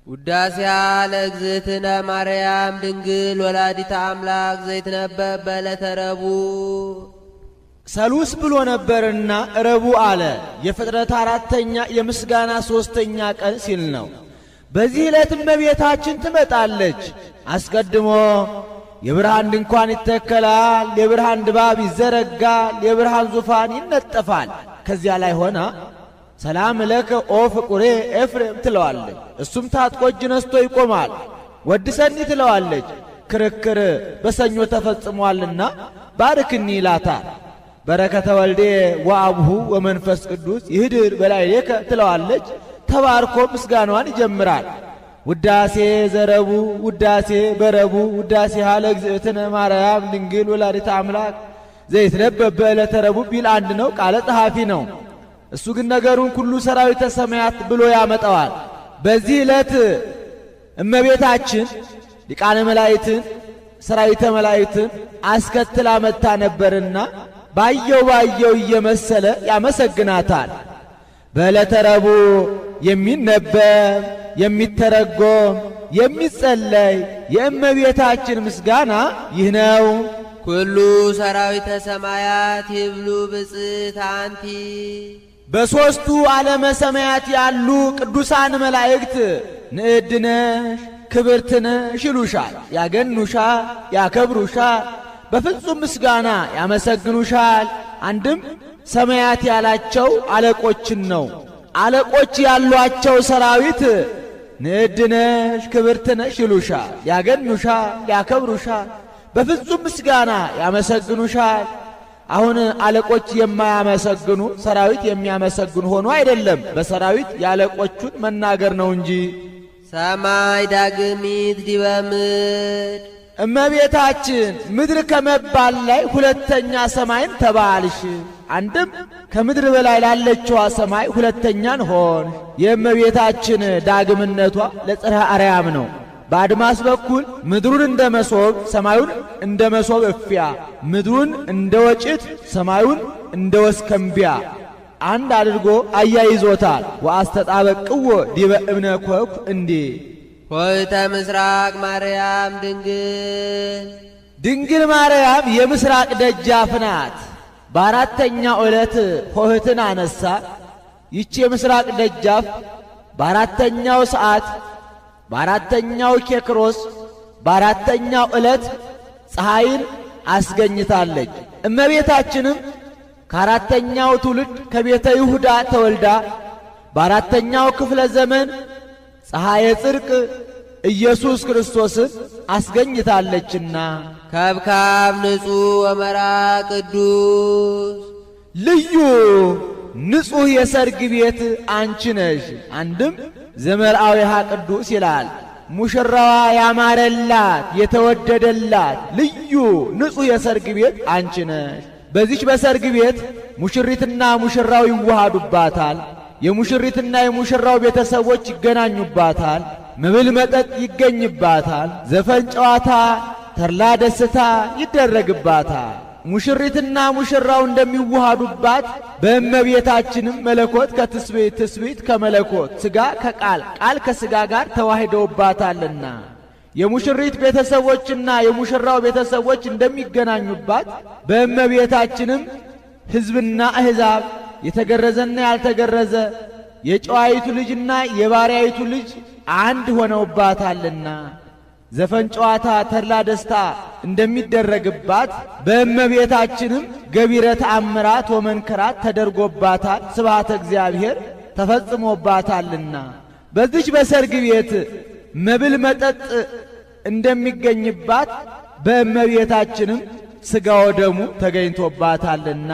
ውዳሴሃ ለእግዝእትነ ማርያም ድንግል ወላዲተ አምላክ ዘይትነበብ በዕለተ ረቡዕ። ሰሉስ ብሎ ነበርና ረቡዕ አለ። የፍጥረት አራተኛ የምስጋና ሦስተኛ ቀን ሲል ነው። በዚህ ዕለት እመቤታችን ትመጣለች። አስቀድሞ የብርሃን ድንኳን ይተከላል፣ የብርሃን ድባብ ይዘረጋል፣ የብርሃን ዙፋን ይነጠፋል። ከዚያ ላይ ሆና ሰላም ለከ ኦ ፍቁሬ ኤፍሬም ትለዋለች። እሱም ታጥቆ እጅ ነስቶ ይቆማል። ወድሰኒ ትለዋለች። ክርክር በሰኞ ተፈጽሟልና ባርክኒ ይላታል። በረከተ ወልዴ ወአቡሁ ወመንፈስ ቅዱስ ይህድር በላዕሌከ ትለዋለች። ተባርኮ ምስጋናዋን ይጀምራል። ውዳሴ ዘረቡ ውዳሴ በረቡ ውዳሴሃ ለእግዝእትነ ማርያም ድንግል ወላዲተ አምላክ ዘይትነበብ በዕለተ ረቡዕ ቢል አንድ ነው፣ ቃለ ጸሐፊ ነው። እሱ ግን ነገሩን ሁሉ ሰራዊተ ሰማያት ብሎ ያመጣዋል። በዚህ ዕለት እመቤታችን ሊቃነ መላእክትን ሰራዊተ መላእክትን አስከትላ መጥታ ነበርና ባየው ባየው እየመሰለ ያመሰግናታል። በዕለተ ረቡዕ የሚነበብ የሚተረጎም የሚጸለይ የእመቤታችን ምስጋና ይህ ነው። ኩሉ ሰራዊተ ሰማያት ይብሉ ብፅዕት አንቲ። በሦስቱ ዓለመ ሰማያት ያሉ ቅዱሳን መላእክት ንዕድ ነሽ ክብርት ነሽ ይሉሻል። ያገኑሻል፣ ያከብሩሻል፣ በፍጹም ምስጋና ያመሰግኑሻል። አንድም ሰማያት ያላቸው አለቆችን ነው። አለቆች ያሏቸው ሰራዊት ንዕድ ነሽ ክብርት ነሽ ይሉሻል፣ ያገኑሻል፣ ያከብሩሻል፣ በፍጹም ምስጋና ያመሰግኑሻል። አሁን አለቆች የማያመሰግኑ ሰራዊት የሚያመሰግኑ ሆኖ አይደለም፣ በሰራዊት ያለቆቹን መናገር ነው እንጂ። ሰማይ ዳግሚት ዲበ ምድር። እመቤታችን ምድር ከመባል ላይ ሁለተኛ ሰማይን ተባልሽ። አንድም ከምድር በላይ ላለችዋ ሰማይ ሁለተኛን ሆን። የእመቤታችን ዳግምነቷ ለጽርሐ አርያም ነው። በአድማስ በኩል ምድሩን እንደ መሶብ ሰማዩን እንደ መሶብ እፊያ፣ ምድሩን እንደ ወጭት ሰማዩን እንደ ወስከምቢያ አንድ አድርጎ አያይዞታል። ወአስተጣበቅዎ ዲበ እብነ ኮኩ እንዴ ሆይተ ምስራቅ ማርያም ድንግል። ድንግል ማርያም የምስራቅ ደጃፍ ናት። በአራተኛው ዕለት ሆህትን አነሳ። ይቺ የምስራቅ ደጃፍ በአራተኛው ሰዓት በአራተኛው ኬክሮስ በአራተኛው ዕለት ፀሐይን አስገኝታለች። እመቤታችንም ከአራተኛው ትውልድ ከቤተ ይሁዳ ተወልዳ በአራተኛው ክፍለ ዘመን ፀሐየ ጽድቅ ኢየሱስ ክርስቶስን አስገኝታለችና ከብካብ ንጹሕ ወመራ ቅዱስ። ልዩ ንጹሕ የሰርግ ቤት አንቺ ነሽ። አንድም ዘመርአዊሃ ቅዱስ ይላል። ሙሽራዋ ያማረላት የተወደደላት ልዩ ንጹሕ የሰርግ ቤት አንቺ ነሽ። በዚች በሰርግ ቤት ሙሽሪትና ሙሽራው ይዋሃዱባታል። የሙሽሪትና የሙሽራው ቤተሰቦች ይገናኙባታል። መብል መጠጥ ይገኝባታል። ዘፈን፣ ጨዋታ፣ ተድላ ደስታ ይደረግባታል። ሙሽሪትና ሙሽራው እንደሚዋሃዱባት በእመቤታችንም መለኮት ከትስብእት ትስብእት ከመለኮት ሥጋ ከቃል ቃል ከሥጋ ጋር ተዋህደውባታልና የሙሽሪት ቤተሰቦችና የሙሽራው ቤተሰቦች እንደሚገናኙባት በእመቤታችንም ሕዝብና አሕዛብ የተገረዘና ያልተገረዘ የጨዋይቱ ልጅና የባሪያይቱ ልጅ አንድ ሆነውባታልና ዘፈን፣ ጨዋታ፣ ተድላ ደስታ እንደሚደረግባት በእመቤታችንም ገቢረ ተአምራት ወመንክራት ተደርጎባታል። ስብሐተ እግዚአብሔር ተፈጽሞባታልና በዚች በሰርግ ቤት መብል መጠጥ እንደሚገኝባት በእመቤታችንም ሥጋ ወደሙ ተገኝቶባታልና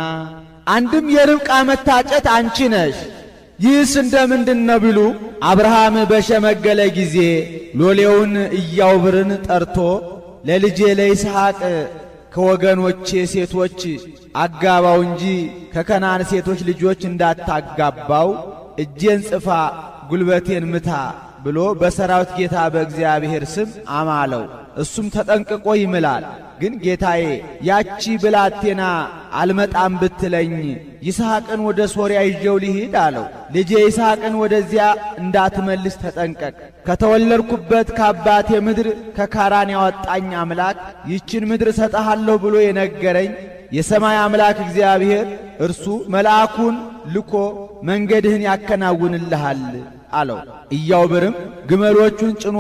አንድም የርብቃ መታጨት አንቺ ነሽ። ይህስ እንደ ምንድን ነው ቢሉ አብርሃም በሸመገለ ጊዜ ሎሌውን ኢያውብርን ጠርቶ ለልጄ ለይስሐቅ ከወገኖቼ ሴቶች አጋባው እንጂ ከከናን ሴቶች ልጆች እንዳታጋባው እጄን ጽፋ ጉልበቴን ምታ ብሎ በሰራዊት ጌታ በእግዚአብሔር ስም አማለው። እሱም ተጠንቅቆ ይምላል። ግን ጌታዬ ያቺ ብላቴና አልመጣም ብትለኝ ይስሐቅን ወደ ሶርያ ይዤው ልሂድ አለው። ልጄ ይስሐቅን ወደዚያ እንዳትመልስ ተጠንቀቅ። ከተወለድኩበት ከአባቴ ምድር ከካራን ያወጣኝ አምላክ ይችን ምድር እሰጥሃለሁ ብሎ የነገረኝ የሰማይ አምላክ እግዚአብሔር እርሱ መልአኩን ልኮ መንገድህን ያከናውንልሃል አለው። ኢያዕብርም ግመሎቹን ጭኖ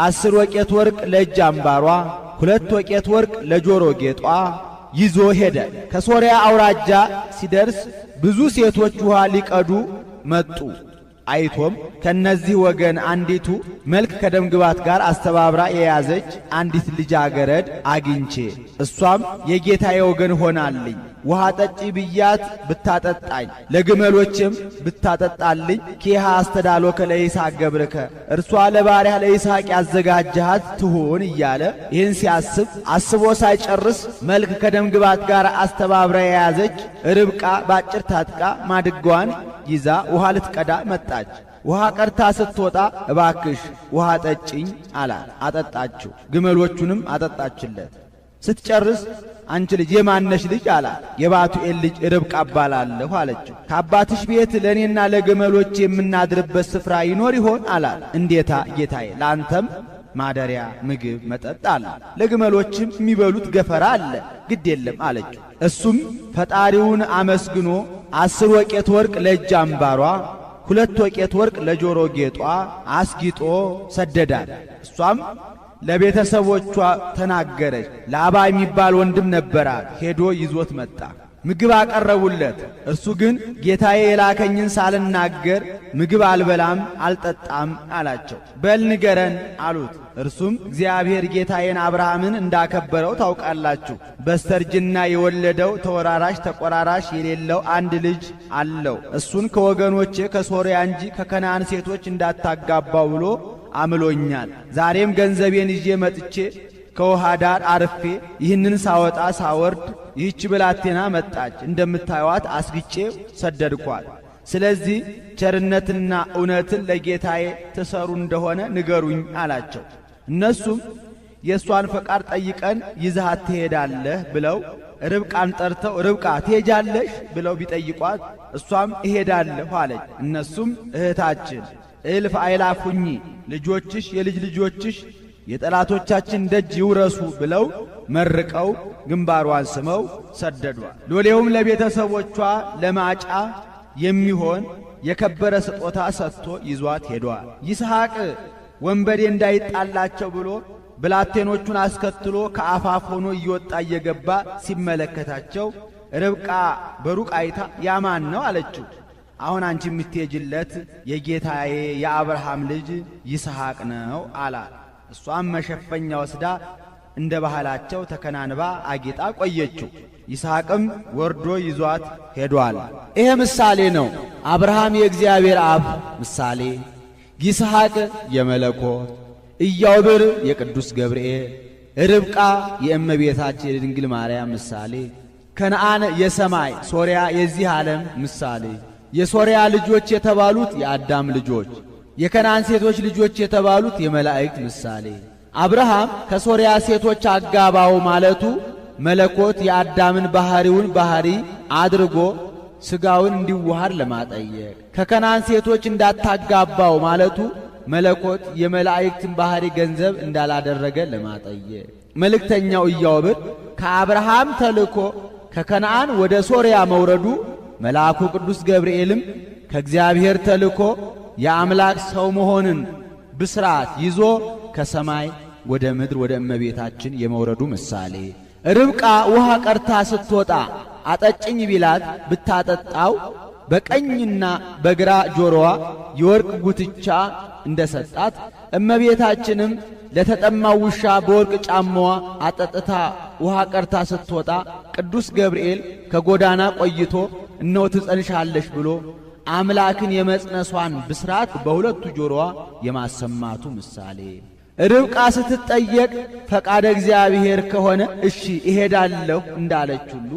10 ወቄት ወርቅ ለእጅ አምባሯ፣ 2 ወቄት ወርቅ ለጆሮ ጌጧ ይዞ ሄደ። ከሶርያ አውራጃ ሲደርስ ብዙ ሴቶች ውሃ ሊቀዱ መጡ። አይቶም ከነዚህ ወገን አንዲቱ መልክ ከደምግባት ጋር አስተባብራ የያዘች አንዲት ልጃገረድ አግኝቼ እሷም የጌታዬ ወገን ሆናልኝ ውሃ ጠጪ ብያት ብታጠጣኝ ለግመሎችም ብታጠጣልኝ ኪሃ አስተዳሎከ ለይስሐቅ ገብርከ እርሷ ለባሪያ ለይስሐቅ ያዘጋጀሃት ትሁን እያለ ይህን ሲያስብ አስቦ ሳይጨርስ መልክ ከደምግባት ጋር አስተባብራ የያዘች ርብቃ ባጭር ታጥቃ ማድጋዋን ይዛ ውሃ ልትቀዳ መጣች። ውሃ ቀርታ ስትወጣ እባክሽ ውሃ ጠጭኝ አላት። አጠጣችው፣ ግመሎቹንም አጠጣችለት። ስትጨርስ አንቺ ልጅ የማነሽ ልጅ አላት። የባቱኤል ልጅ ርብቃ እባላለሁ አለችው። ከአባትሽ ቤት ለእኔና ለግመሎች የምናድርበት ስፍራ ይኖር ይሆን አላት። እንዴታ ጌታዬ፣ ለአንተም ማደሪያ ምግብ መጠጥ አለ፣ ለግመሎችም የሚበሉት ገፈራ አለ፣ ግድ የለም አለችው። እሱም ፈጣሪውን አመስግኖ 10 ወቄት ወርቅ ለእጅ አምባሯ፣ 2 ወቄት ወርቅ ለጆሮ ጌጧ አስጊጦ ሰደዳት። እሷም ለቤተሰቦቿ ተናገረች። ላባ የሚባል ወንድም ነበራት። ሄዶ ይዞት መጣ። ምግብ አቀረቡለት። እርሱ ግን ጌታዬ የላከኝን ሳልናገር ምግብ አልበላም አልጠጣም አላቸው። በል ንገረን አሉት። እርሱም እግዚአብሔር ጌታዬን አብርሃምን እንዳከበረው ታውቃላችሁ። በስተርጅና የወለደው ተወራራሽ ተቆራራሽ የሌለው አንድ ልጅ አለው። እሱን ከወገኖቼ ከሶርያ እንጂ ከከነዓን ሴቶች እንዳታጋባው ብሎ አምሎኛል። ዛሬም ገንዘቤን ይዤ መጥቼ ከውሃ ዳር አርፌ ይህንን ሳወጣ ሳወርድ ይህች ብላቴና መጣች። እንደምታዩዋት አስግጬ ሰደድኳት። ስለዚህ ቸርነትና እውነትን ለጌታዬ ትሰሩ እንደሆነ ንገሩኝ አላቸው። እነሱም የእሷን ፈቃድ ጠይቀን ይዘሃት ትሄዳለህ ብለው ርብቃን ጠርተው ርብቃ ትሄጃለሽ ብለው ቢጠይቋት እሷም እሄዳለሁ አለች። እነሱም እህታችን እልፍ አእላፍ ሁኚ፣ ልጆችሽ የልጅ ልጆችሽ የጠላቶቻችን ደጅ ይውረሱ ብለው መርቀው ግንባሯን ስመው ሰደዷት። ሎሌውም ለቤተሰቦቿ ለማጫ የሚሆን የከበረ ስጦታ ሰጥቶ ይዟት ሄዷል። ይስሐቅ ወንበዴ እንዳይጣላቸው ብሎ ብላቴኖቹን አስከትሎ ከአፋፍ ሆኖ እየወጣ እየገባ ሲመለከታቸው ርብቃ በሩቅ አይታ ያማን ነው አለችው። አሁን አንቺ የምትሄጂለት የጌታዬ የአብርሃም ልጅ ይስሐቅ ነው አላት። እሷም መሸፈኛ ወስዳ እንደ ባህላቸው ተከናንባ አጌጣ ቆየችው። ይስሐቅም ወርዶ ይዟት ሄዷል። ይሄ ምሳሌ ነው። አብርሃም የእግዚአብሔር አብ ምሳሌ፣ ይስሐቅ የመለኮት፣ ኢያዕብር የቅዱስ ገብርኤል፣ ርብቃ የእመቤታችን የድንግል ማርያም ምሳሌ፣ ከነዓን የሰማይ ሶርያ የዚህ ዓለም ምሳሌ፣ የሶርያ ልጆች የተባሉት የአዳም ልጆች፣ የከነዓን ሴቶች ልጆች የተባሉት የመላእክት ምሳሌ። አብርሃም ከሶርያ ሴቶች አጋባው ማለቱ መለኮት የአዳምን ባህሪውን ባህሪ አድርጎ ስጋውን እንዲዋሃድ ለማጠየቅ፣ ከከነዓን ሴቶች እንዳታጋባው ማለቱ መለኮት የመላእክትን ባህሪ ገንዘብ እንዳላደረገ ለማጠየቅ፣ መልእክተኛው ኢያዕብር ከአብርሃም ተልኮ ከከነዓን ወደ ሶርያ መውረዱ መልአኩ ቅዱስ ገብርኤልም ከእግዚአብሔር ተልኮ የአምላክ ሰው መሆንን ብስራት ይዞ ከሰማይ ወደ ምድር ወደ እመቤታችን የመውረዱ ምሳሌ። ርብቃ ውሃ ቀርታ ስትወጣ አጠጭኝ ቢላት ብታጠጣው በቀኝና በግራ ጆሮዋ የወርቅ ጉትቻ እንደሰጣት እመቤታችንም ለተጠማው ውሻ በወርቅ ጫማዋ አጠጥታ ውሃ ቀርታ ስትወጣ ቅዱስ ገብርኤል ከጎዳና ቆይቶ እነሆ ትጸንሻለሽ ብሎ አምላክን የመጽነሷን ብስራት በሁለቱ ጆሮዋ የማሰማቱ ምሳሌ። ርብቃ ስትጠየቅ ፈቃደ እግዚአብሔር ከሆነ እሺ እሄዳለሁ እንዳለች ሁሉ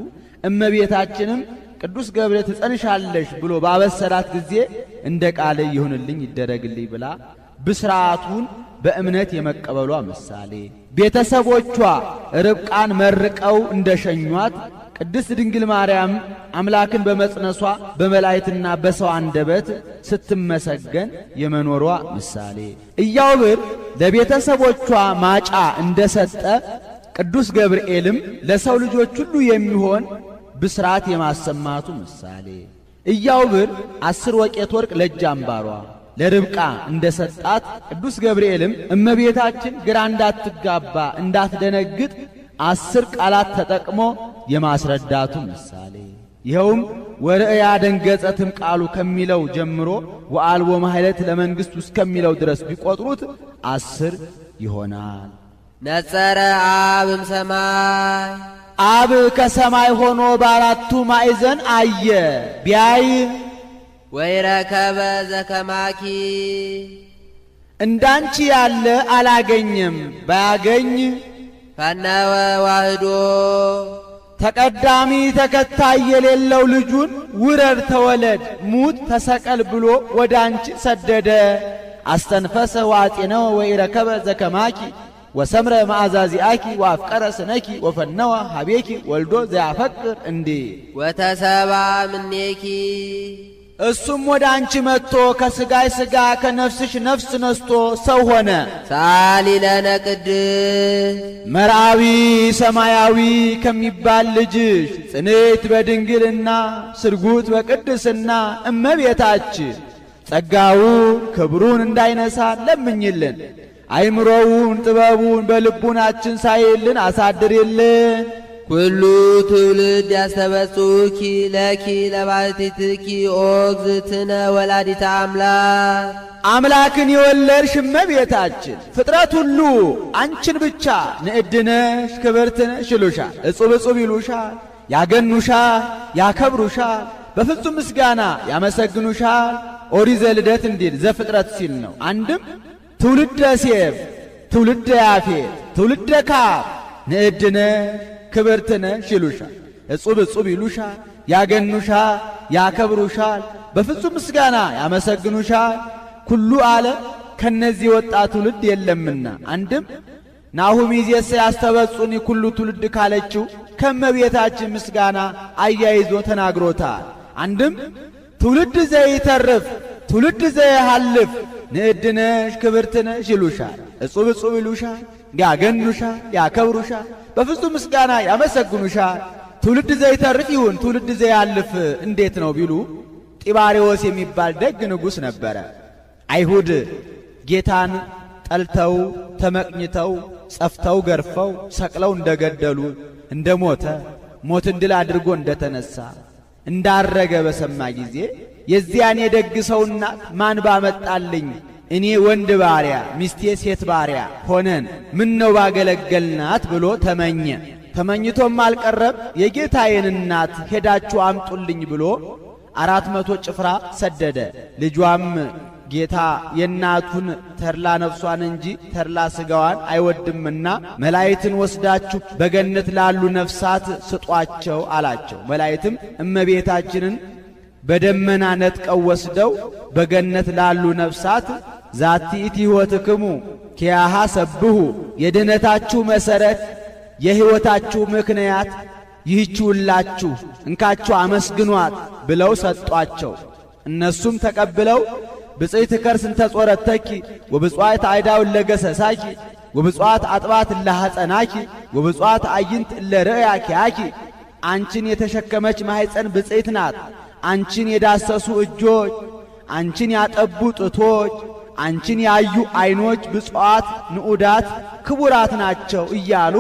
እመቤታችንም ቅዱስ ገብርኤል ትጸንሻለሽ ብሎ ባበሰራት ጊዜ እንደ ቃል ይሁንልኝ ይደረግልኝ ብላ ብስራቱን በእምነት የመቀበሏ ምሳሌ፣ ቤተሰቦቿ ርብቃን መርቀው እንደሸኟት ቅድስት ድንግል ማርያም አምላክን በመጽነሷ በመላእክትና በሰው አንደበት ስትመሰገን የመኖሯ ምሳሌ፣ ኢያዕብር ለቤተሰቦቿ ማጫ እንደሰጠ ቅዱስ ገብርኤልም ለሰው ልጆች ሁሉ የሚሆን ብስራት የማሰማቱ ምሳሌ፣ ኢያዕብር 10 ወቄት ወርቅ ለእጅ አምባሯ ለርብቃ እንደሰጣት ቅዱስ ገብርኤልም እመቤታችን ግራ እንዳትጋባ እንዳትደነግጥ 10 ቃላት ተጠቅሞ የማስረዳቱ ምሳሌ፣ ይኸውም ወርእያ ደንገጸትም ቃሉ ከሚለው ጀምሮ ወአልቦ ማህለት ለመንግስቱ እስከሚለው ድረስ ቢቆጥሩት 10 ይሆናል። ነጸረ አብ እምሰማይ አብ ከሰማይ ሆኖ በአራቱ ማዕዘን አየ። ቢያይ ወይረከበ ዘከማኪ እንዳንቺ ያለ አላገኘም። ባያገኝ ፈነወ ዋህዶ ተቀዳሚ ተከታይ የሌለው ልጁን ውረድ፣ ተወለድ፣ ሙት፣ ተሰቀል ብሎ ወደ አንቺ ሰደደ። አስተንፈሰ ወአጼነወ ወኢረከበ ዘከማኪ ወሰምረ መዓዛ ዚአኪ ወአፍቀረ ስነኪ ወፈነወ ሀቤኪ ወልዶ ዘያፈቅር እንዴ ወተሰባ እምኔኪ እሱም ወደ አንቺ መጥቶ ከስጋይ ስጋ ከነፍስሽ ነፍስ ነስቶ ሰው ሆነ። ሰአሊ ለነ ቅድስት መርአዊ ሰማያዊ ከሚባል ልጅሽ ጽንዕት በድንግልና ስርጉት በቅድስና እመቤታችን ጸጋውን ክብሩን እንዳይነሳ ለምኝልን። አይምሮውን ጥበቡን በልቡናችን ሳይልን አሳድሪልን። ኩሉ ትውልድ ያስተበጽኡኪ ለኪ ለባሕቲትኪ ኦ እግዝእትነ ወላዲተ አምላክ። አምላክን የወለድሽ እመቤታችን ፍጥረት ሁሉ አንቺን ብቻ ንዕድነሽ ክብርትነሽ ይሉሻል። እጹብ እጹብ ይሉሻል፣ ያገኑሻል፣ ያከብሩሻል፣ በፍጹም ምስጋና ያመሰግኑሻል። ኦሪት ዘልደት እንዲል ዘፍጥረት ሲል ነው። አንድም ትውልደ ሴም፣ ትውልደ ያፌት፣ ትውልደ ካም ንዕድነሽ ክብርትነሽ ይሉሻል። እጹብ እጹብ ይሉሻል፣ ያገኑሻል፣ ያከብሩሻል፣ በፍጹም ምስጋና ያመሰግኑሻል። ኩሉ አለ ከነዚህ ወጣ ትውልድ የለምና። አንድም ናሁም ይዜሰ ያስተበጹኒ ኩሉ ትውልድ ካለችው ከመቤታችን ምስጋና አያይዞ ተናግሮታል። አንድም ትውልድ ዘይተርፍ ትውልድ ዘይሃልፍ ንዕድነሽ ክብርትነሽ ይሉሻል። እጹብ እጹብ ይሉሻል፣ ያገኑሻል፣ ያከብሩሻል፣ በፍጹም ምስጋና ያመሰግኑሻል። ትውልድ ዘይተርፍ ይሁን ትውልድ ዘይአልፍ እንዴት ነው ቢሉ ጢባሪዎስ የሚባል ደግ ንጉሥ ነበረ። አይሁድ ጌታን ጠልተው ተመቅኝተው ጸፍተው ገርፈው ሰቅለው እንደገደሉ እንደሞተ ሞትን ድል አድርጎ እንደተነሳ እንዳረገ በሰማ ጊዜ የዚያን የደግ ሰው እናት ማን ባመጣልኝ እኔ ወንድ ባሪያ ሚስቴ ሴት ባሪያ ሆነን ምን ነው ባገለገልናት ብሎ ተመኘ። ተመኝቶም አልቀረም። የጌታዬን እናት ሄዳችሁ አምጡልኝ ብሎ 400 ጭፍራ ሰደደ። ልጇም ጌታ የእናቱን ተድላ ነፍሷን እንጂ ተድላ ስጋዋን አይወድምና መላእክትን ወስዳችሁ በገነት ላሉ ነፍሳት ስጧቸው አላቸው። መላእክትም እመቤታችንን በደመና ነጥቀው ወስደው በገነት ላሉ ነፍሳት ዛቲ ይእቲ ሕይወትክሙ ኪያሃ ሰብሁ፣ የድኅነታችሁ መሰረት የሕይወታችሁ ምክንያት ይህችውላችሁ እንካችሁ አመስግኗት ብለው ሰጧቸው። እነሱም ተቀብለው ብፅዕት ከርስ እንተ ጾረተኪ ወብፅዋት አይዳው ለገሰሳኪ ወብፅዋት አጥባት ለሐፀናኪ ወብፅዋት አይንት ለርእያኪያኪ፣ አንቺን የተሸከመች ማህፀን ብፅዕት ናት። አንቺን የዳሰሱ እጆች፣ አንቺን ያጠቡ ጡቶች፣ አንቺን ያዩ አይኖች ብፅዋት ንዑዳት ክቡራት ናቸው እያሉ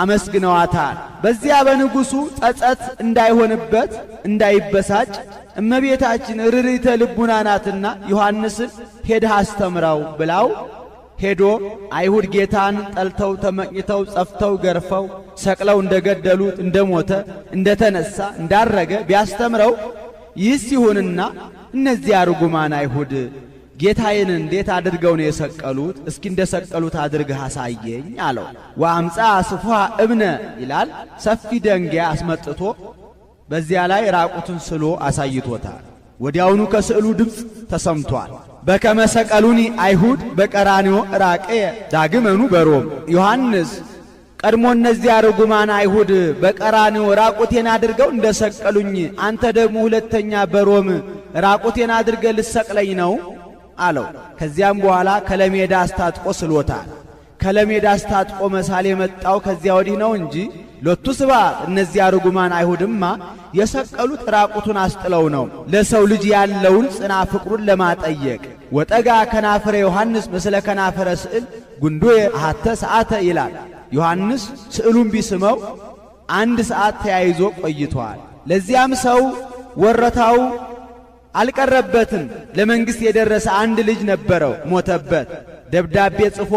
አመስግነዋታል። በዚያ በንጉሱ ጸጸት እንዳይሆንበት እንዳይበሳጭ እመቤታችን ርሪተ ልቡና ናትና ዮሐንስን ሄደህ አስተምረው ብላው ሄዶ አይሁድ ጌታን ጠልተው ተመቅኝተው ጸፍተው ገርፈው ሰቅለው እንደገደሉት እንደሞተ እንደተነሳ እንዳረገ ቢያስተምረው ይህ ሲሆንና እነዚያ ርጉማን አይሁድ ጌታዬን እንዴት አድርገው ነው የሰቀሉት? እስኪ እንደሰቀሉት አድርገህ አሳየኝ አለው። ወአምጻ ስፉሐ እብነ ይላል። ሰፊ ደንጊያ አስመጥቶ በዚያ ላይ ራቁትን ስሎ አሳይቶታል። ወዲያውኑ ከስዕሉ ድምፅ ተሰምቷል። በከመ ሰቀሉኒ አይሁድ በቀራንዮ ራቀየ ዳግመኑ በሮም። ዮሐንስ ቀድሞ እነዚያ ርጉማን አይሁድ በቀራንዮ ራቁቴን አድርገው እንደሰቀሉኝ አንተ ደግሞ ሁለተኛ በሮም ራቁቴን አድርገህ ልትሰቅለኝ ነው አለው። ከዚያም በኋላ ከለሜዳ አስታጥቆ ስሎታል። ከለሜዳ አስታጥቆ መሳል የመጣው ከዚያ ወዲህ ነው እንጂ ሎቱ ስብሐት እነዚያ ርጉማን አይሁድማ የሰቀሉት ራቁቱን አስጥለው ነው። ለሰው ልጅ ያለውን ጽና ፍቅሩን ለማጠየቅ ወጠጋ ከናፍረ ዮሐንስ ምስለ ከናፍረ ስዕል ጉንዱየ አሐተ ሰዓተ ይላል። ዮሐንስ ስዕሉን ቢስመው 1 ሰዓት ተያይዞ ቆይቷል። ለዚያም ሰው ወረታው አልቀረበትም። ለመንግስት የደረሰ አንድ ልጅ ነበረው፣ ሞተበት። ደብዳቤ ጽፎ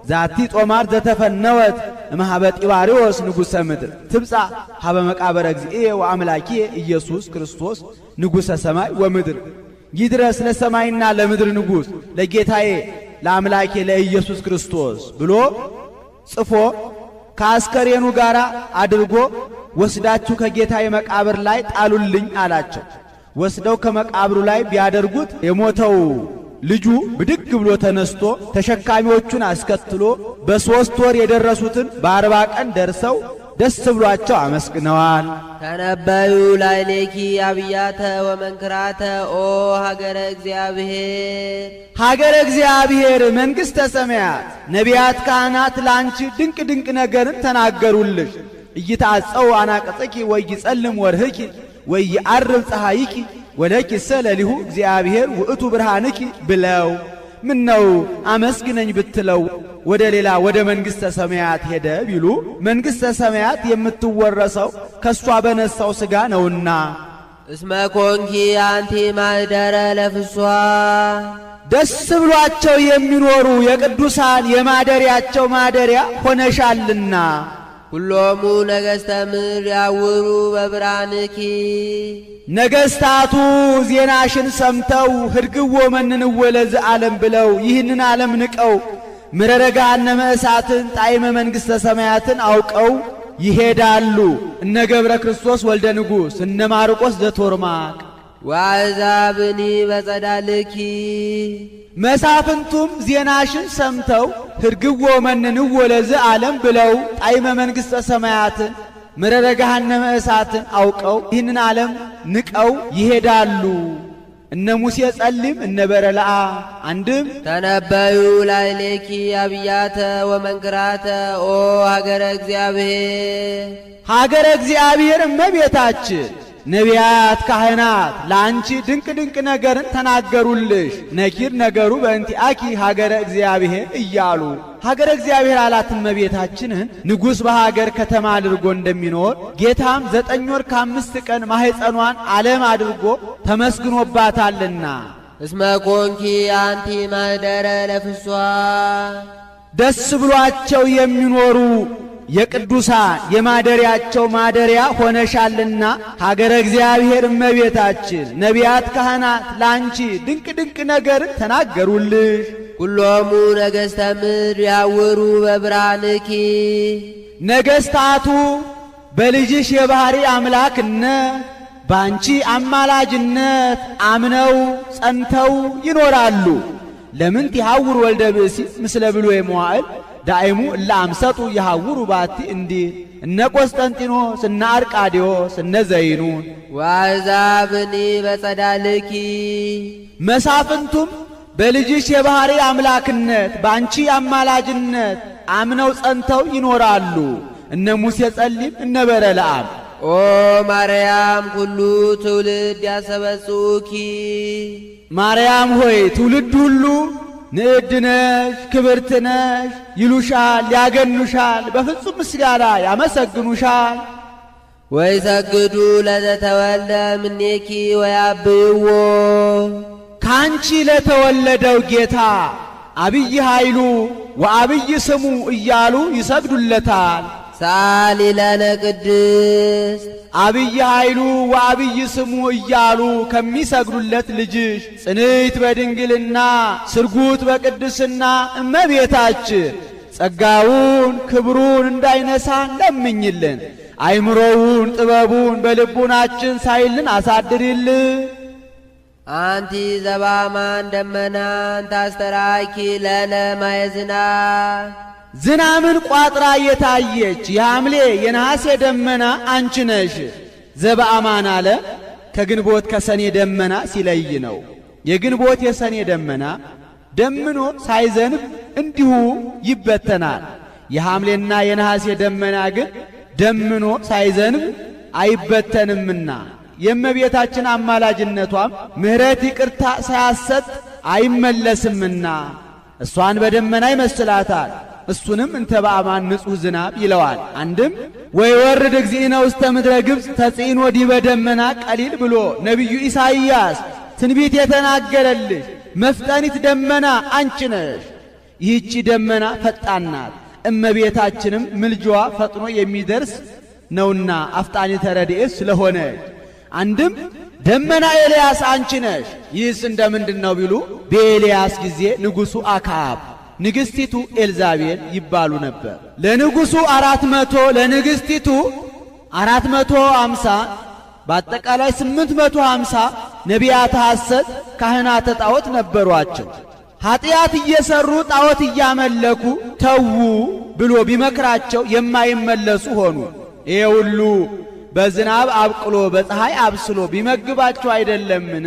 ዛቲ ጦማር ዘተፈነወት እምኀበ ጢባሪዎስ ንጉሠ ምድር ትብጻ ሀበ መቃብረ እግዚእየ ወአምላኪየ ኢየሱስ ክርስቶስ ንጉሠ ሰማይ ወምድር፣ ይድረስ ለሰማይና ለምድር ንጉሥ ለጌታዬ ለአምላኬ ለኢየሱስ ክርስቶስ ብሎ ጽፎ ከአስከሬኑ ጋር አድርጎ ወስዳችሁ ከጌታዬ መቃብር ላይ ጣሉልኝ አላቸው። ወስደው ከመቃብሩ ላይ ቢያደርጉት የሞተው ልጁ ብድግ ብሎ ተነስቶ ተሸካሚዎቹን አስከትሎ በ3 ወር የደረሱትን በ40 ቀን ደርሰው ደስ ብሏቸው አመስግነዋል። ተነበዩ ላዕሌኪ አብያተ ወመንክራተ ኦ ሀገረ እግዚአብሔር። ሀገረ እግዚአብሔር መንግሥተ ሰማያት ነቢያት ካህናት ላንቺ ድንቅ ድንቅ ነገርን ተናገሩልሽ። ኢይትዐጸው አናቅጽኪ ወኢይጸልም ወርህኪ ወኢይዐርብ ፀሐይኪ ወለኪሰ ለሊሁ እግዚአብሔር ውእቱ ብርሃንኪ ብለው ምነው አመስግነኝ ብትለው ወደ ሌላ ወደ መንግሥተ ሰማያት ሄደ ቢሉ መንግሥተ ሰማያት የምትወረሰው ከሷ በነሳው ሥጋ ነውና። እስመ ኮንኪ አንቲ ማኅደረ ለፍስሐ ደስ ብሏቸው የሚኖሩ የቅዱሳን የማደሪያቸው ማደሪያ ሆነሻልና። ሁሎሙ ነገሥተ ምድር ያውሩ በብርሃንኪ ነገሥታቱ ዜናሽን ሰምተው ህድግዎ መንንዎ ለዘዓለም ብለው ይህንን ዓለም ንቀው ምረረ ገሃነመ እሳትን ጣዕመ መንግሥተ ሰማያትን አውቀው ይሄዳሉ። እነ ገብረ ክርስቶስ ወልደ ንጉሥ እነ ማርቆስ ዘቶርማቅ ወአሕዛብኒ በጸዳልኪ መሳፍንቱም ዜናሽን ሰምተው ህድግዎ መንንዎ ለዘዓለም ብለው ጣዕመ መንግሥተ ሰማያትን ምረረ ገሃነመ እሳትን አውቀው ይህንን ዓለም ንቀው ይሄዳሉ። እነ ሙሴ ጸሊም እነ በረለአ አንድም ተነበዩ ላዕሌኪ አብያተ ወመንክራተ ኦ ሀገረ እግዚአብሔር። ሀገረ እግዚአብሔር እመቤታችን ነቢያት ካህናት ላንቺ ድንቅ ድንቅ ነገርን ተናገሩልሽ። ነኪር ነገሩ በእንቲአኪ ሀገረ እግዚአብሔር እያሉ ሀገረ እግዚአብሔር አላት እመቤታችንን። ንጉሥ በሀገር ከተማ አድርጎ እንደሚኖር ጌታም 9 ወር ከ5 ቀን ማህፀኗን ዓለም አድርጎ ተመስግኖባታልና። እስመ ኮንኪ አንቲ ማኅደረ ለፍስሐ ደስ ብሏቸው የሚኖሩ የቅዱሳን የማደሪያቸው ማደሪያ ሆነሻልና ሀገረ እግዚአብሔር እመቤታችን ነቢያት ካህናት ላንቺ ድንቅ ድንቅ ነገርን ተናገሩልሽ። ኩሎሙ ነገሥተ ምድር ያውሩ በብርሃንኪ ነገሥታቱ በልጅሽ የባህሪ አምላክነት ባንቺ አማላጅነት አምነው ጸንተው ይኖራሉ። ለምን ይሐውር ወልደ ብእሲ ምስለ ብሉየ መዋዕል ዳይሙ እለ አምሰጡ ይሐውሩ ባቲ እንዲል እነ ቆስጠንጢኖስ እነ አርቃዲዮስ እነ ዘይኑን ወአሕዛብኒ በጸዳልኪ መሳፍንቱም በልጅሽ የባህሪ አምላክነት ባንቺ አማላጅነት አምነው ጸንተው ይኖራሉ። እነ ሙሴ ጸሊም እነ በረለአም ኦ ማርያም ኩሉ ትውልድ ያሰበጽኡኪ ማርያም ሆይ ትውልድ ሁሉ ንዕድ ነሽ ክብርት ነሽ ይሉሻል፣ ያገኑሻል፣ በፍጹም ምስጋና ያመሰግኑሻል። ወይሰግዱ ለዘተወልደ እምኔኪ ወያብይዎ ካንቺ ለተወለደው ጌታ አብይ ኃይሉ ወአብይ ስሙ እያሉ ይሰግዱለታል። ሰአሊ ለነ ቅድስት አብይ ኃይሉ ወአብይ ስሙ እያሉ ከሚሰግዱለት ልጅሽ ጽንዕት በድንግልና ስርጉት በቅድስና እመቤታችን ጸጋውን ክብሩን እንዳይነሳ ለምኝልን። አይምሮውን ጥበቡን በልቡናችን ሳይልን አሳድሪልን። አንቲ ዘበአማን ደመናን ታስተራኪ ለነ ማየ ዝናብ ዝናምን ቋጥራ የታየች የሐምሌ የነሐሴ ደመና አንቺ ነሽ። ዘበአማን አለ ከግንቦት ከሰኔ ደመና ሲለይ ነው። የግንቦት የሰኔ ደመና ደምኖ ሳይዘንብ እንዲሁ ይበተናል። የሐምሌና የነሐሴ ደመና ግን ደምኖ ሳይዘንብ አይበተንምና የእመቤታችን አማላጅነቷም ምሕረት ይቅርታ ሳያሰጥ አይመለስምና እሷን በደመና ይመስላታል። እሱንም እንተ በአማን ንጹሕ ዝናብ ይለዋል። አንድም ወይወርድ እግዚእነ ውስተ ምድረ ግብፅ ተጽዕኖ ዲበ ደመና ቀሊል ብሎ ነቢዩ ኢሳይያስ ትንቢት የተናገረልሽ መፍጠኒት ደመና አንቺ ነሽ። ይህቺ ደመና ፈጣን ናት። እመቤታችንም ምልጃዋ ፈጥኖ የሚደርስ ነውና አፍጣኒተ ረድኤት ስለሆነች። አንድም ደመና ኤልያስ አንቺ ነሽ። ይህስ እንደምንድን ነው ቢሉ በኤልያስ ጊዜ ንጉሡ አክዓብ ንግስቲቱ ኤልዛቤል ይባሉ ነበር። ለንጉሱ 400 ለንግስቲቱ 450 በአጠቃላይ 850 ነቢያተ ሐሰት ካህናተ ጣዖት ነበሯቸው። ኃጢአት እየሰሩ ጣዖት እያመለኩ ተዉ ብሎ ቢመክራቸው የማይመለሱ ሆኑ። ይሄ ሁሉ በዝናብ አብቅሎ በፀሐይ አብስሎ ቢመግባቸው አይደለምን?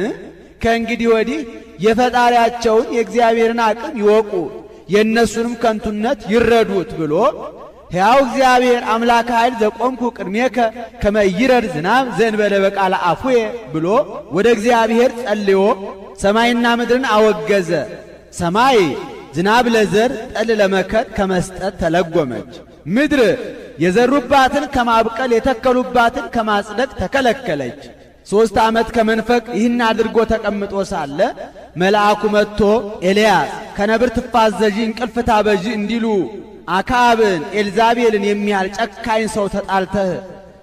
ከእንግዲህ ወዲህ የፈጣሪያቸውን የእግዚአብሔርን አቅም ይወቁ የእነሱንም ከንቱነት ይረዱት ብሎ ሕያው እግዚአብሔር አምላከ ኃይል ዘቆምኩ ቅድሜከ ከመ ይረድ ዝናብ ዘእንበለ በቃለ አፉየ ብሎ ወደ እግዚአብሔር ጸልዮ ሰማይና ምድርን አወገዘ። ሰማይ ዝናብ ለዘር ጠል ለመከር ከመስጠት ተለጎመች። ምድር የዘሩባትን ከማብቀል የተከሉባትን ከማጽደቅ ተከለከለች። 3 ዓመት ከመንፈቅ ይህን አድርጎ ተቀምጦ ሳለ መልአኩ መጥቶ ኤልያስ ከነብር ትፋዘዢ እንቅልፍ ታበዢ እንዲሉ አክዓብን ኤልዛቤልን የሚያህል ጨካኝ ሰው ተጣልተህ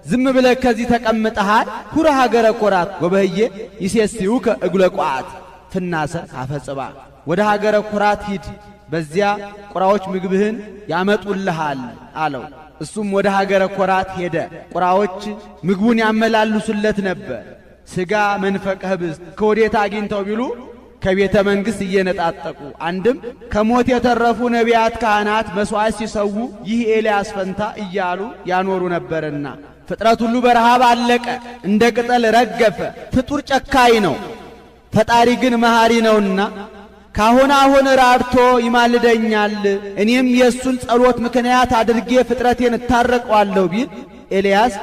ዝም ብለህ ከዚህ ተቀምጠሃል። ሁረ ሀገረ ኮራት ወበህየ ይሴስዩከ እግለ ቋት ፍናሰ አፈጽባ ወደ ሀገረ ኮራት ሂድ፣ በዚያ ቁራዎች ምግብህን ያመጡልሃል አለው። እሱም ወደ ሀገረ ኮራት ሄደ። ቁራዎች ምግቡን ያመላልሱለት ነበር። ስጋ መንፈቀ ህብስት ከወዴት አግኝተው ቢሉ ከቤተ መንግሥት እየነጣጠቁ፣ አንድም ከሞት የተረፉ ነቢያት ካህናት መስዋዕት ሲሰዉ ይህ ኤልያስ ፈንታ እያሉ ያኖሩ ነበርና ፍጥረት ሁሉ በረሃብ አለቀ፣ እንደ ቅጠል ረገፈ። ፍጡር ጨካኝ ነው፣ ፈጣሪ ግን መሐሪ ነውና ካሁን አሁን ራርቶ ይማልደኛል፣ እኔም የሱን ጸሎት ምክንያት አድርጌ ፍጥረቴን እታረቀዋለሁ ቢል ኤልያስ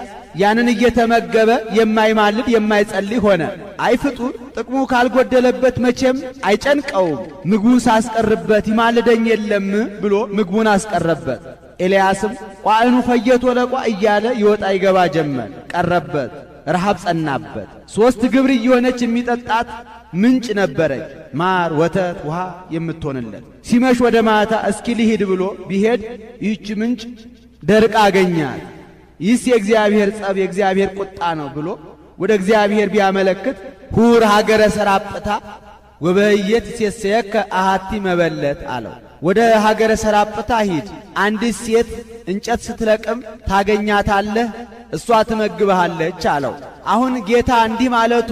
ያንን እየተመገበ የማይማልድ የማይጸልይ ሆነ። አይ ፍጡር ጥቅሙ ካልጎደለበት መቼም አይጨንቀውም፣ ምግቡን ሳስቀርበት ይማልደኝ የለም ብሎ ምግቡን አስቀረበት። ኤልያስም ቋዕኑ ፈየቶ ለቋ እያለ ይወጣ ይገባ ጀመር። ቀረበት፣ ረሃብ ጸናበት። 3 ግብር እየሆነች የሚጠጣት ምንጭ ነበረች፣ ማር ወተት ውሃ የምትሆንለት። ሲመሽ ወደ ማታ እስኪ ልሂድ ብሎ ቢሄድ ይህች ምንጭ ደርቃ አገኛት። ይህስ የእግዚአብሔር ጸብ የእግዚአብሔር ቁጣ ነው ብሎ ወደ እግዚአብሔር ቢያመለክት ሁር ሀገረ ሰራጵታ ወበህየት ሴሰየከ አሃቲ መበለት አለው። ወደ ሀገረ ሰራጵታ ሂድ፣ አንዲት ሴት እንጨት ስትለቅም ታገኛታለህ፣ እሷ ትመግብሃለች አለው። አሁን ጌታ እንዲህ ማለቱ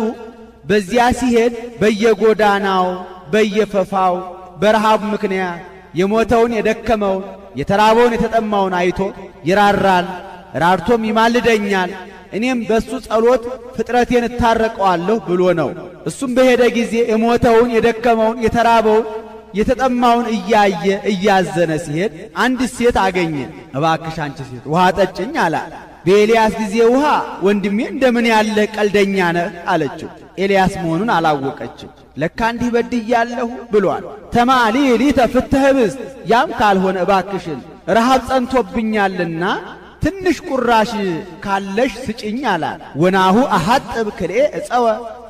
በዚያ ሲሄድ በየጎዳናው በየፈፋው በረሃብ ምክንያት የሞተውን የደከመውን የተራበውን የተጠማውን አይቶ ይራራል፣ ራርቶም ይማልደኛል፣ እኔም በሱ ጸሎት ፍጥረቴን እታረቀዋለሁ ብሎ ነው። እሱም በሄደ ጊዜ የሞተውን የደከመውን የተራበውን የተጠማውን እያየ እያዘነ ሲሄድ አንድ ሴት አገኘ። እባክሽ አንቺ ሴት ውሃ ጠጭኝ አላት። በኤልያስ ጊዜ ውሃ ወንድሜ እንደምን ያለ ቀልደኛ ነህ አለችው። ኤልያስ መሆኑን አላወቀችም። ለካ እንዲህ በድያለሁ ብሏል። ተማሊ ሊተ ፍትህ ህብስት፣ ያም ካልሆነ እባክሽን ረሃብ ጸንቶብኛልና ትንሽ ቁራሽ ካለሽ ስጭኝ አላት። ወናሁ አሐጥብ ክልኤ እፀወ፣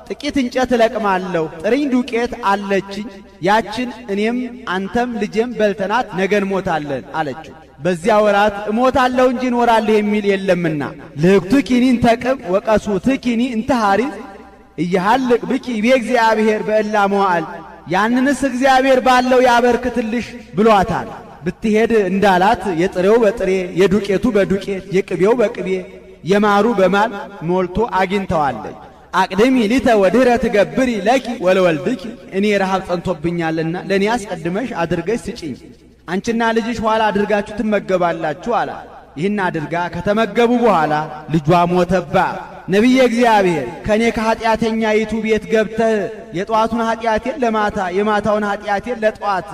ጥቂት እንጨት እለቅማለሁ፣ ጥሪኝ ዱቄት አለችኝ፣ ያችን እኔም አንተም ልጄም በልተናት ነገ እንሞታለን አለችው። በዚያ ወራት እሞታለሁ እንጂ እኖራለሁ የሚል የለምና ልህኩትኪኒ እንተቅብ ወቀሱትኪኒ እንተ ሐሪዝ እያሃልቅ ብኪ በእግዚአብሔር በእላ መዋዕል፣ ያንንስ እግዚአብሔር ባለው ያበርክትልሽ ብሏታል። ብትሄድ እንዳላት የጥሬው በጥሬ የዱቄቱ በዱቄት የቅቤው በቅቤ የማሩ በማር ሞልቶ አግኝተዋለች። አቅድሚ ሊተ ወድህረ ትገብሪ ለኪ ወለወልድኪ፣ እኔ ረሃብ ጸንቶብኛልና ለእኔ አስቀድመሽ አድርገሽ ስጪኝ፣ አንቺና ልጅሽ ኋላ አድርጋችሁ ትመገባላችሁ አላት። ይህን አድርጋ ከተመገቡ በኋላ ልጇ ሞተባት። ነቢየ እግዚአብሔር ከእኔ ከኃጢአተኛይቱ ቤት ገብተህ የጠዋቱን ኃጢአቴን ለማታ የማታውን ኃጢአቴን ለጠዋት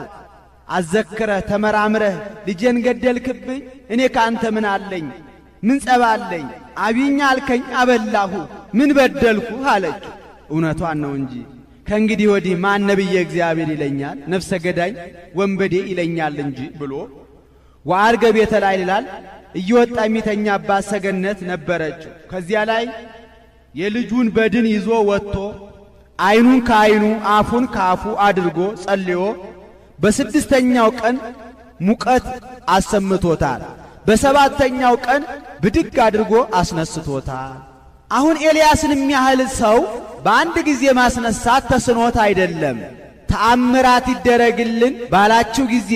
አዘክረህ ተመራምረህ ልጄን ገደልክብኝ። እኔ ከአንተ ምን አለኝ? ምን ጸባ አለኝ? አቢኝ አልከኝ አበላሁ፣ ምን በደልኩ አለችው። እውነቷን ነው እንጂ ከእንግዲህ ወዲህ ማን ነቢየ እግዚአብሔር ይለኛል? ነፍሰ ገዳይ ወንበዴ ይለኛል እንጂ ብሎ ወአርገ ቤተ ላይ ይላል እየወጣ የሚተኛባት ሰገነት ነበረችው። ከዚያ ላይ የልጁን በድን ይዞ ወጥቶ አይኑን ከአይኑ አፉን ከአፉ አድርጎ ጸልዮ በስድስተኛው ቀን ሙቀት አሰምቶታል። በሰባተኛው ቀን ብድግ አድርጎ አስነስቶታል። አሁን ኤልያስን የሚያህል ሰው በአንድ ጊዜ ማስነሳት ተስኖት አይደለም። ተአምራት ይደረግልን ባላችሁ ጊዜ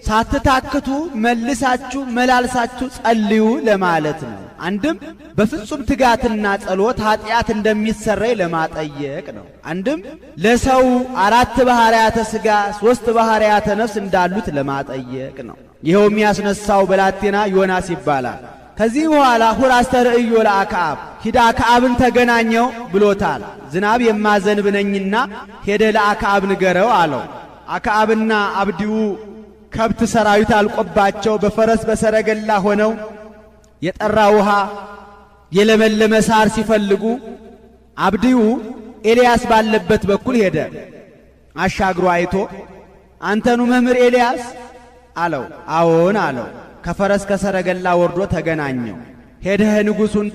ሳትታክቱ መልሳችሁ መላልሳችሁ ጸልዩ ለማለት ነው። አንድም በፍጹም ትጋትና ጸሎት ኃጢአት እንደሚሰረይ ለማጠየቅ ነው። አንድም ለሰው 4 ባህርያተ ሥጋ 3 ባህርያተ ነፍስ እንዳሉት ለማጠየቅ ነው። ይኸው የሚያስነሳው ብላቴና ዮናስ ይባላል። ከዚህ በኋላ ሁር አስተርእዮ ለአክዓብ፣ ሂድ አክዓብን ተገናኘው ብሎታል። ዝናብ የማዘንብ ነኝና ሄደ ለአክዓብ ንገረው አለው። አክዓብና አብዲው ከብት ሰራዊት አልቆባቸው በፈረስ በሰረገላ ሆነው የጠራ ውሃ የለመለመ ሳር ሲፈልጉ አብዲው ኤልያስ ባለበት በኩል ሄደ። አሻግሮ አይቶ አንተኑ መምህር ኤልያስ አለው። አዎን አለው። ከፈረስ ከሰረገላ ወርዶ ተገናኘው። ሄደህ ንጉሱን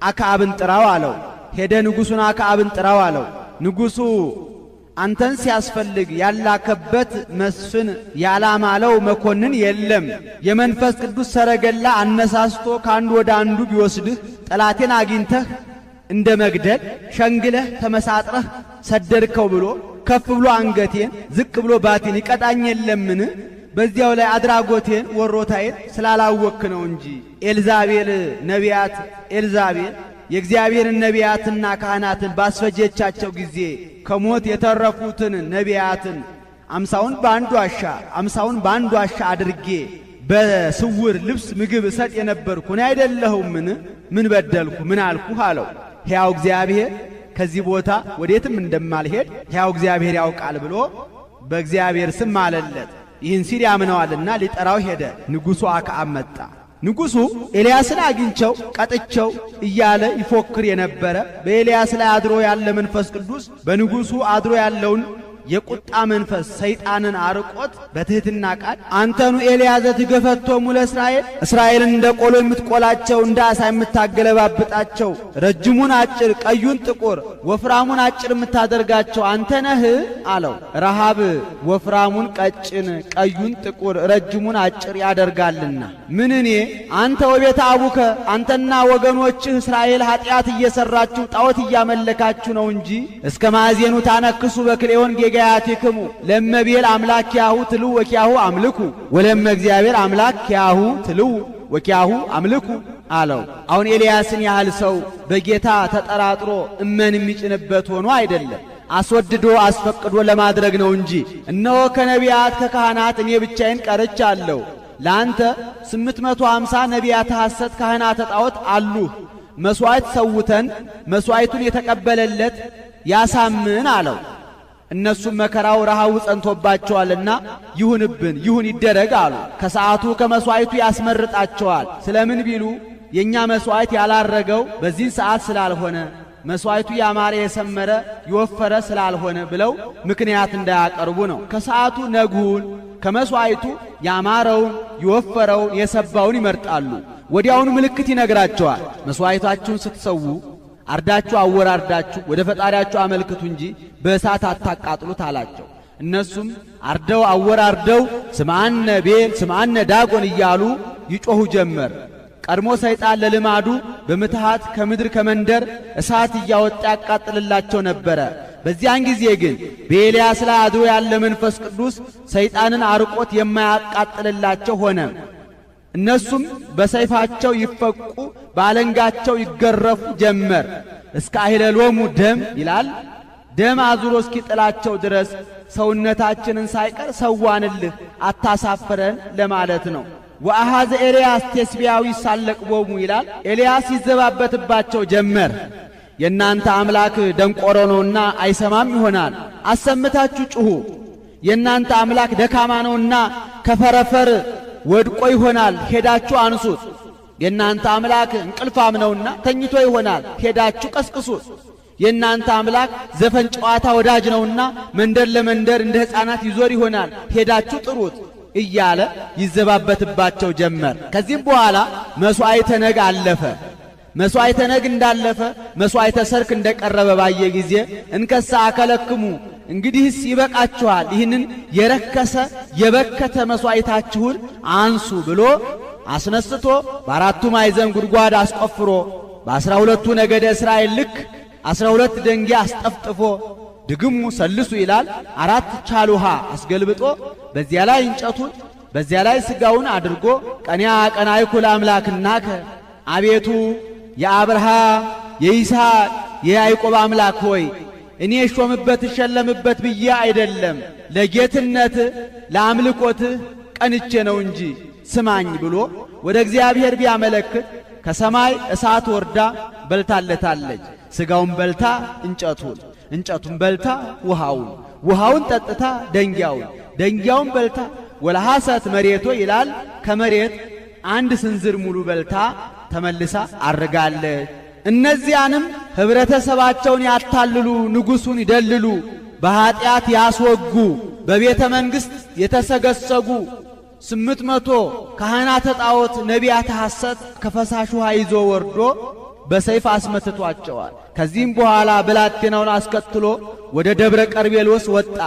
አክዓብን ጥራው አለው። ሄደ ንጉሱን አክዓብን ጥራው አለው። ንጉሱ አንተን ሲያስፈልግ ያላከበት መስፍን ያላማለው መኮንን የለም። የመንፈስ ቅዱስ ሰረገላ አነሳስቶ ካንዱ ወደ አንዱ ቢወስድህ ጠላቴን አግኝተህ እንደ መግደል ሸንግለህ ተመሳጥረህ ሰደድከው ብሎ ከፍ ብሎ አንገቴን ዝቅ ብሎ ባቴን ይቀጣኝ የለምን? በዚያው ላይ አድራጎቴን ወሮታዬን ስላላወክ ነው እንጂ። ኤልዛቤል ነቢያት ኤልዛቤል የእግዚአብሔርን ነቢያትና ካህናትን ባስፈጀቻቸው ጊዜ ከሞት የተረፉትን ነቢያትን 50ውን በአንዱ ዋሻ 50ውን በአንዱ ዋሻ አድርጌ በስውር ልብስ ምግብ እሰጥ የነበርኩ እኔ አይደለሁምን? ምን በደልኩ? ምን አልኩ አለው። ሕያው እግዚአብሔር ከዚህ ቦታ ወዴትም እንደማልሄድ ሕያው እግዚአብሔር ያውቃል ብሎ በእግዚአብሔር ስም ማለለት። ይህን ሲል ያምነዋልና ሊጠራው ሄደ። ንጉሱ አክዓብ መጣ። ንጉሱ ኤልያስን አግኝቸው ቀጥቸው እያለ ይፎክር የነበረ በኤልያስ ላይ አድሮ ያለ መንፈስ ቅዱስ በንጉሱ አድሮ ያለውን የቁጣ መንፈስ ሰይጣንን አርቆት በትህትና ቃል አንተኑ ኤልያስ ዘትገፈቶሙ ለእስራኤል፣ እስራኤልን እንደ ቆሎ የምትቆላቸው እንደ አሳ የምታገለባብጣቸው ረጅሙን አጭር ቀዩን ጥቁር ወፍራሙን አጭር የምታደርጋቸው አንተ ነህ አለው። ረሃብ ወፍራሙን ቀጭን ቀዩን ጥቁር ረጅሙን አጭር ያደርጋልና ምን እኔ አንተ ወቤተ አቡከ አንተና ወገኖችህ እስራኤል ኃጢአት እየሰራችሁ ጣዖት እያመለካችሁ ነው እንጂ እስከ ማዕዜኑ ታነክሱ በክሌዮን ጌጋያቲክሙ ለመቤል አምላክ ያሁ ትልው ወኪያሁ አምልኩ ወለመ እግዚአብሔር አምላክ ያሁ ትልው ወኪያሁ አምልኩ አለው። አሁን ኤልያስን ያህል ሰው በጌታ ተጠራጥሮ እመን የሚጭንበት ሆኖ አይደለም፣ አስወድዶ አስፈቅዶ ለማድረግ ነው እንጂ። እነሆ ከነቢያት ከካህናት እኔ ብቻዬን ቀርቻለሁ። ለአንተ 850 ነቢያተ ሐሰት ካህናተ ጣዖት አሉህ። መስዋዕት ሰውተን መስዋዕቱን የተቀበለለት ያሳምን አለው። እነሱም መከራው ረሃቡ ጸንቶባቸዋልና ይሁንብን ይሁን ይደረግ አሉ። ከሰዓቱ ከመስዋዕቱ ያስመርጣቸዋል። ስለምን ቢሉ የኛ መስዋዕት ያላረገው በዚህ ሰዓት ስላልሆነ መስዋዕቱ ያማረ የሰመረ የወፈረ ስላልሆነ ብለው ምክንያት እንዳያቀርቡ ነው። ከሰዓቱ ነጉን ከመስዋዕቱ ያማረውን የወፈረውን የሰባውን ይመርጣሉ። ወዲያውኑ ምልክት ይነግራቸዋል። መስዋዕታችሁን ስትሰዉ አርዳችሁ አወራርዳችሁ ወደ ፈጣሪያችሁ አመልክቱ እንጂ በእሳት አታቃጥሉት አላቸው። እነሱም አርደው አወራርደው ስምዓነ ቤል ስምዓነ ዳጎን እያሉ ይጮሁ ጀመር። ቀድሞ ሰይጣን ለልማዱ በምትሃት ከምድር ከመንደር እሳት እያወጣ ያቃጥልላቸው ነበረ። በዚያን ጊዜ ግን በኤልያስ ላይ አድሮ ያለ መንፈስ ቅዱስ ሰይጣንን አርቆት የማያቃጥልላቸው ሆነ። እነሱም በሰይፋቸው ይፈቁ በአለንጋቸው ይገረፉ ጀመር። እስከ አሂለሎሙ ደም ይላል። ደም አዙሮ እስኪጥላቸው ድረስ ሰውነታችንን ሳይቀር ሰዋንልህ አታሳፍረን ለማለት ነው። ወአኀዘ ኤልያስ ቴስብያዊ ይሳለቅቦሙ ይላል። ኤልያስ ይዘባበትባቸው ጀመር። የእናንተ አምላክ ደንቆሮ ነውና አይሰማም ይሆናል፣ አሰምታችሁ ጩኹ። የእናንተ አምላክ ደካማ ነውና ከፈረፈር ወድቆ ይሆናል፣ ሄዳችሁ አንሱት። የእናንተ አምላክ እንቅልፋም ነውና ተኝቶ ይሆናል፣ ሄዳችሁ ቀስቅሱት። የእናንተ አምላክ ዘፈን ጨዋታ ወዳጅ ነውና መንደር ለመንደር እንደ ሕፃናት ይዞር ይሆናል፣ ሄዳችሁ ጥሩት እያለ ይዘባበትባቸው ጀመር። ከዚህም በኋላ መሥዋዕተ ነግ አለፈ። መሥዋዕተ ነግ እንዳለፈ መሥዋዕተ ሰርክ እንደቀረበ ባየ ጊዜ እንከሳ አከለክሙ፣ እንግዲህስ ይበቃችኋል፣ ይህንን የረከሰ የበከተ መሥዋዕታችሁን አንሱ ብሎ አስነስቶ በአራቱ ማዕዘን ጉድጓድ አስቆፍሮ በ12ቱ ነገደ እስራኤል ልክ 12 ደንጊያ አስጠፍጥፎ ድግሙ ሰልሱ ይላል 4 ቻሉሃ አስገልብጦ በዚያ ላይ እንጨቱን በዚያ ላይ ስጋውን አድርጎ ቀንያ ቀናይኩ ለአምላክናከ፣ አቤቱ የአብርሃም የይስሐቅ የያዕቆብ አምላክ ሆይ እኔ እሾምበት እሸለምበት ብዬ አይደለም፣ ለጌትነት ለአምልኮትህ ቀንቼ ነው እንጂ ስማኝ ብሎ ወደ እግዚአብሔር ቢያመለክት ከሰማይ እሳት ወርዳ በልታለታለች። ስጋውን በልታ እንጨቱን፣ እንጨቱን በልታ ውሃውን፣ ውሃውን ጠጥታ ደንጊያውን፣ ደንጊያውን በልታ ወለሐሰት መሬቶ ይላል ከመሬት አንድ ስንዝር ሙሉ በልታ ተመልሳ አርጋለች። እነዚያንም ህብረተሰባቸውን ያታልሉ፣ ንጉሱን ይደልሉ፣ በኃጢአት ያስወጉ፣ በቤተ መንግስት የተሰገሰጉ 800 ካህናተ ጣዖት ነቢያተ ሐሰት ከፈሳሽ ውሃ ይዞ ወርዶ በሰይፍ አስመትቷቸዋል። ከዚህም በኋላ ብላቴናውን አስከትሎ ወደ ደብረ ቀርሜሎስ ወጣ።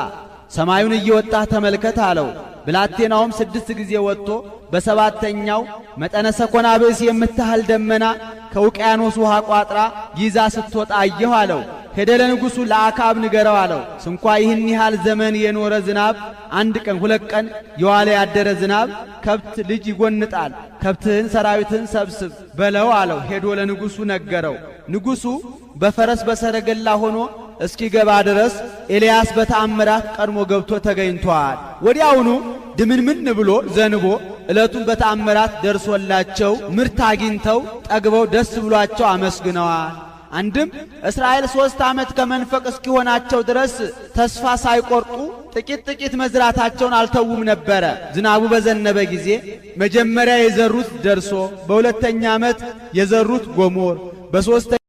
ሰማዩን እየወጣ ተመልከት አለው። ብላቴናውም 6 ጊዜ ወጥቶ በሰባተኛው መጠነ ሰኮና ብእስ የምታህል ደመና ከውቅያኖስ ውሃ ቋጥራ ይዛ ስትወጣ አየሁ አለው። ሄደ ለንጉሱ ለአክዓብ ንገረው አለው። ስንኳ ይህን ያህል ዘመን የኖረ ዝናብ አንድ ቀን ሁለት ቀን የዋለ ያደረ ዝናብ ከብት ልጅ ይጎንጣል፣ ከብትህን ሰራዊትህን ሰብስብ በለው አለው። ሄዶ ለንጉሱ ነገረው። ንጉሱ በፈረስ በሰረገላ ሆኖ እስኪገባ ድረስ ኤልያስ በተአምራት ቀድሞ ገብቶ ተገኝቷል። ወዲያውኑ ድምንምን ብሎ ዘንቦ ዕለቱን በተአምራት ደርሶላቸው ምርት አግኝተው ጠግበው ደስ ብሏቸው አመስግነዋል። አንድም እስራኤል 3 ዓመት ከመንፈቅ እስኪሆናቸው ድረስ ተስፋ ሳይቆርጡ ጥቂት ጥቂት መዝራታቸውን አልተውም ነበረ። ዝናቡ በዘነበ ጊዜ መጀመሪያ የዘሩት ደርሶ በሁለተኛ ዓመት የዘሩት ጎሞር በሶስተኛ